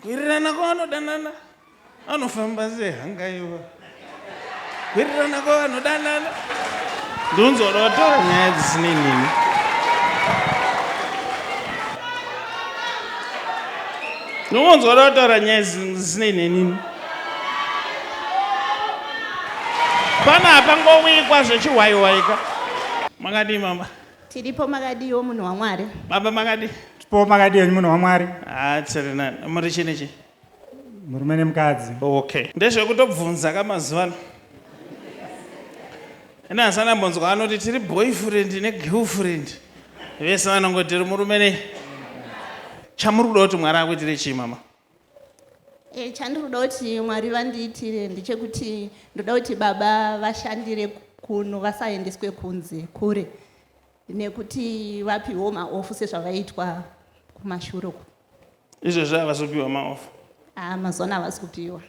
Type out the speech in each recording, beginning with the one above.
Kuwirirana kwavanodanana anofamba sehangaiwa. Kuwirirana kwavanodanana ndunzwa rotora nyaya dzisinei neni. Ndinonzwa rotaura nyaya dzisinei nenini. Pana pangowikwa zvechihwaiwaika. Makadii mama? Tiripo makadiwo munhu waMwari. Baba makadii? Tipo makadii henyu munhu waMwari? Ah, tiri nani. Muri chii nechi? Murume nemukadzi. Okay. Ndezvekutobvunza ka mazuva ano. Ine asana mbonzwa anoti tiri boyfriend negirlfriend. Vese vanongoti tiri murume ne chamuri kuda kuti Mwari akuitire chii mama? E, chandiri kuda kuti Mwari vandiitire ndechekuti ndoda kuti baba vashandire kuno vasaendeswe kunze kure nekuti vapiwo maofu sezvavaitwa kumashure uku. Izvezvi havasi kupiwa maofu? Ah, mazuva ano havasi kupiwa.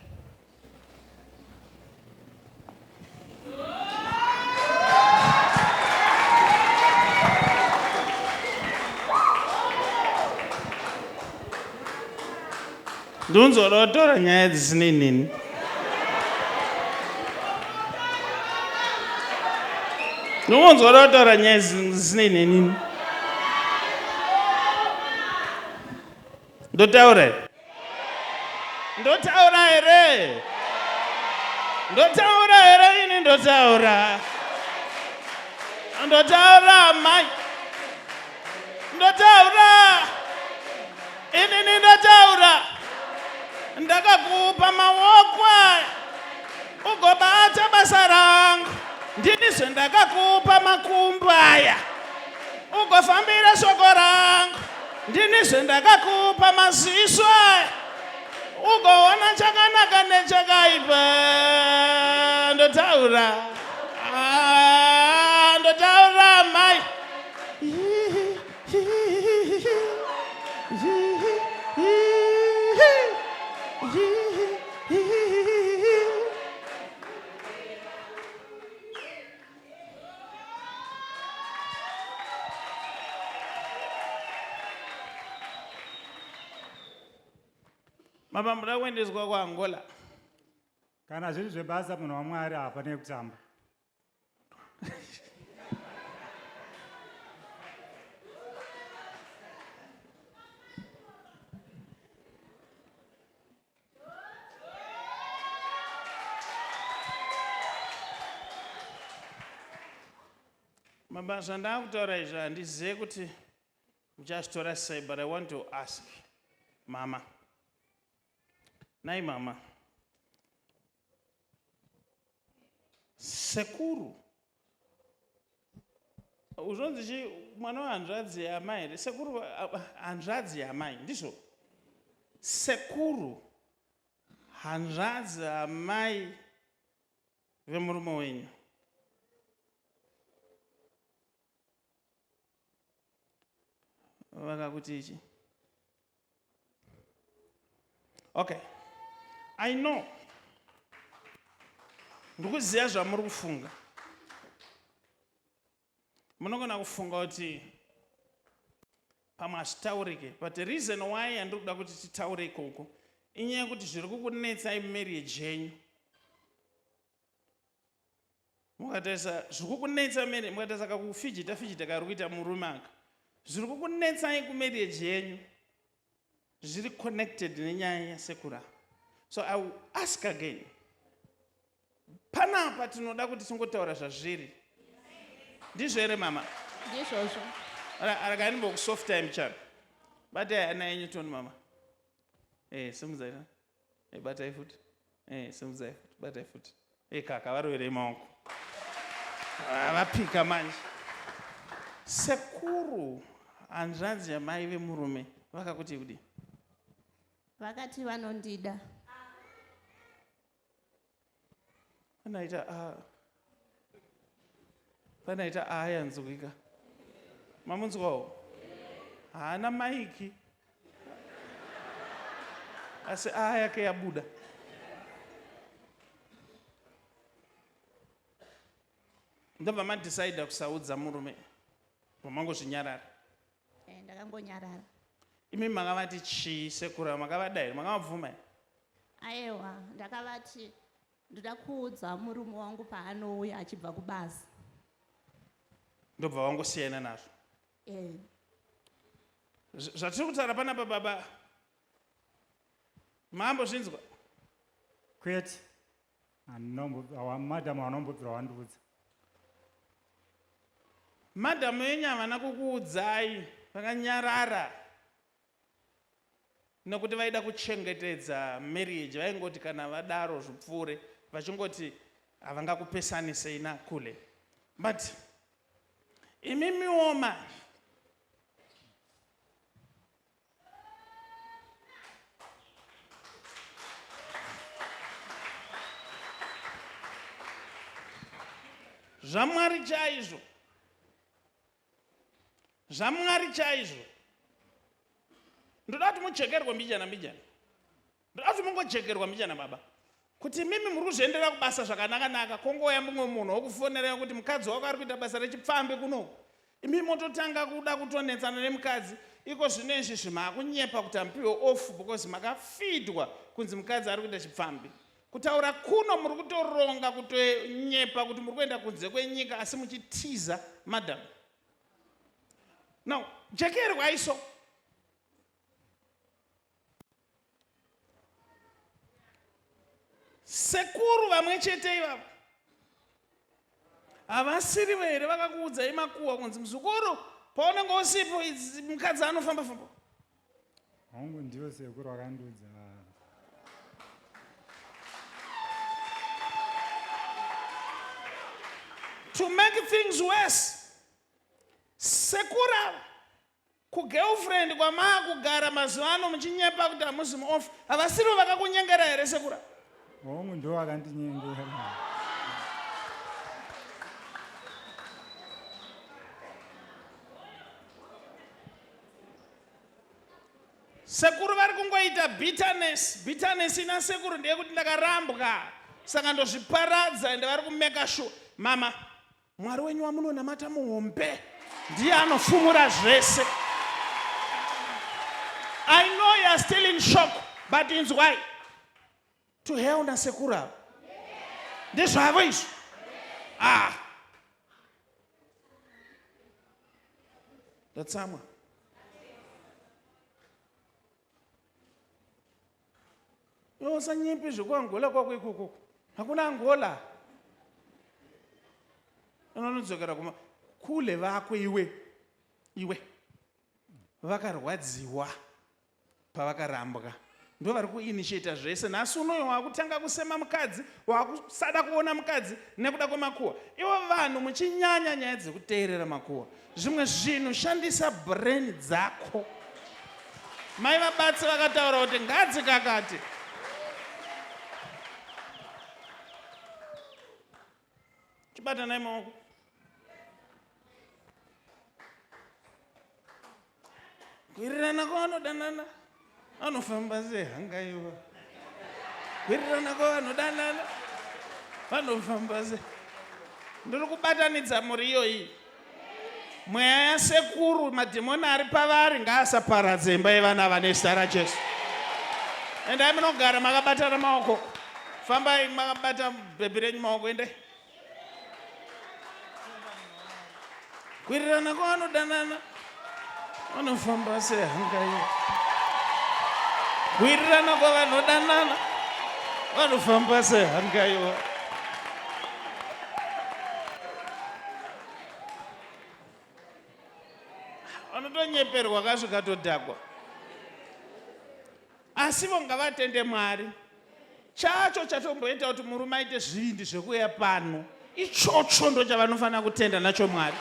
Ndunzwa kutora nyaya dzisinei neni. Ndinonzwa kutaura nyaya dzisinei nenini. Ndotaura here? Ndotaura here? Ndotaura here ini ndotaura? Ndotaura mai. Ndotaura. Inini ndotaura. Ndakakupa maoko aya ugobata basa rangu. Ndinizve ndakakupa makumbo aya ugofambira shoko rangu. Ndinizve ndakakupa maziso aya ugoona chakanaka nechakaipa. Ndotaura. Ah, ndotaura mai. Baba muda kuendeswa kuAngola. Kana zviri zvebasa munhu waMwari hapana kutamba. Baba zvandakutaura izvi handizive kuti muchazvitora sei but I want to ask mama. Nai mama. Sekuru uzvonzi chi mwana wehanzvadzi yamai here sekuru hanzvadzi yamai ndizvo sekuru hanzvadzi amai vemurume wenyu vakakuti ichi Okay. I know. Ndikuziva zvamuri kufunga. Munogona kufunga kuti pamwe hazvitaurike but the reason why yandiri kuda kuti titaure ikoko inyaya yekuti zviri kukunetsai marriage yenyu mukatarisa zviri kukunetsa mene mukatarisa kakufijita fijita kari kuita murume aka zviri kukunetsai kumarriage yenyu zviri connected nenyaya yasekura so i will ask again panapa tinoda kuti tingotaura zvazviri ndizvo here mama ndizvozvo regai ndimbokusoft time chano batai ana yenyu toni mama e simudzai e batai futi e simudzai futi batai futi e kaka varoverei maoko ah, vapika manje sekuru hanzvadzi yamai vemurume vakakuti kudii vakati vanondida panaita a panaita a yanzwika mamunzwawo haana maiki asi a yake yabuda ndobva madecida kusaudza murume vamangozvinyarara Eh, ndakangonyarara. Imi makavati chii sekuru makavada here makavabvuma here? Aewa, ndakavati ndoda kuudza murume wangu paanouya achibva kubasa. Ndobva wangosiyana nazvo. Eh. Zvatiri kutaura panapa baba mambozvinzwa? Kwete. Madam vanombobvira vandiudza. Madam venyu havana kukuudzai, vakanyarara nekuti vaida kuchengetedza marriage, vaingoti kana vadaro zvipfuure, vachingoti havangakupesanisei nakule. But imimiwo manje zvamwari chaizvo zvamwari chaizvo ndoda kuti muchekerwe mbijana mbijana ndoda kuti mungochekerwa mbijana baba Kuti imimi muri kuzviendera kubasa zvakanaka-naka, kongouya mumwe munhu wokufonerai kuti mukadzi wako ari kuita basa rechipfambi kuno. Imi mototanga kuda kutonetsana nemukadzi. Iko zvino izvi izvi maakunyepa kuti hamupiwe off because makafidwa kunzi mukadzi ari kuita chipfambi. Kutaura kuno muri kutoronga kutonyepa kuti muri kuenda kunze kwenyika asi muchitiza madam. Now, jekerwai so. Sekuru vamwe chete ivavo havasirivo here vakakuudzai makuhwa kunzi muzukuru paunenge usipo mukadzi anofamba famba? Hongu, ndivo sekuru vakandiudza. To make things worse, sekuru ava Kugirlfriend kwamaakugara mazuva ano muchinyepa kuti hamuzi muoff havasirivo vakakunyengera here sekura? Hongu ndivo vakandinyengera. Sekuru vari kungoita bitterness. Bitterness ina sekuru ndeyekuti ndakarambwa saka ndozviparadza ende vari kumeka sure. Mama, Mwari wenyu wamunonamata muhombe ndiye anofumura zvese. I know you are still in shock, but inzwai. To hell nasekuru ava. Ndezvavo izvo. Ah. Ndatsamwa. Iwe usanyepe zvekuAngola kwako ikoko. Hakuna Angola. Unonodzokera kuma kule vako iwe. Iwe. Vakarwadziwa pavakarambwa. Ndo vari kuinitiata zvese. Nhasi unoyo wakutanga kusema mukadzi, wakusada kuona mukadzi nekuda kwemakuwa. Ivo vanhu muchinyanya nyaya dzekuteerera makuwa. Zvimwe zvinhu shandisa brain dzako. Mai vabatsi vakataura kuti ngadzikakate. Chibatanai maoko. Kuwirirana kwavanodanana vanofamba sehangaiwa. Kuwirirana kwavanodanana vanofamba se. Ndiri kubatanidza mhuri iyoyi. Mweya yasekuru madhimoni ari pavari ngaasaparadze imba yevana vane zita raJesu. Endai munogara makabatana maoko. Fambai makabata bhebhi renyu maoko endai. Kuwirirana kwavanodanana vanofamba sehangaiwa. Kuwirirana kwavanodanana vanofamba sehangaiwa. Vanotonyeperwa kasvikatodhakwa. Asi vo ngavatende Mwari. Chacho chatomboita kuti murume aite zvivindi zvekuuya pano ichocho ndochavanofanira kutenda nacho Mwari.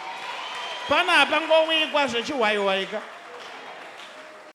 Pano hapangowikwa zvechihwaiwaika.